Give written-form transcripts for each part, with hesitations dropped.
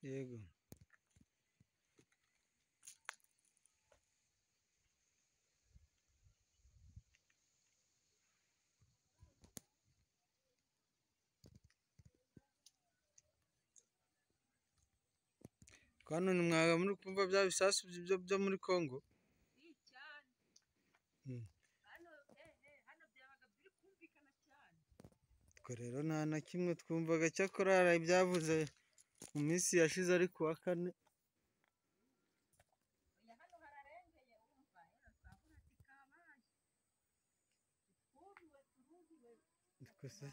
Yego. Hano mwaga muri kumva bya bisasu byo muri Kongo? Cyane. Hano hano byabaga biri kumvikana cyane. Twe rero nta na kimwe twumvaga, cyakora hari ibyavuze mu minsi yashize ari ku wa kane. Oya, hano hararengeye, urumva rero twavuga ati kabaye. Twumiwe, turumiwe. Twese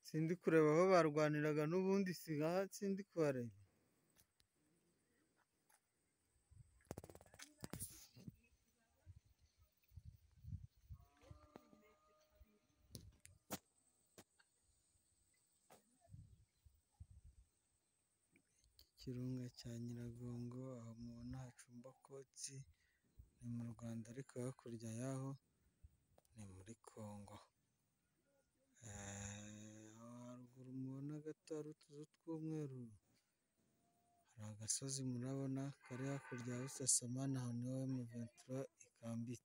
sindi kureba aho barwaniraga n'ubundi, sigaha sindi kuhareba. Ikirunga cya Nyiragongo, aho mubona hacumba Kotsi ni mu Rwanda, ariko hakurya y'aho ni muri Kongo. Aho haruguru mubona gato hari utuzu tw'umweru, hari agasozi murabona kari hakurya ya Busasamana, aho niho M23 ikambitse.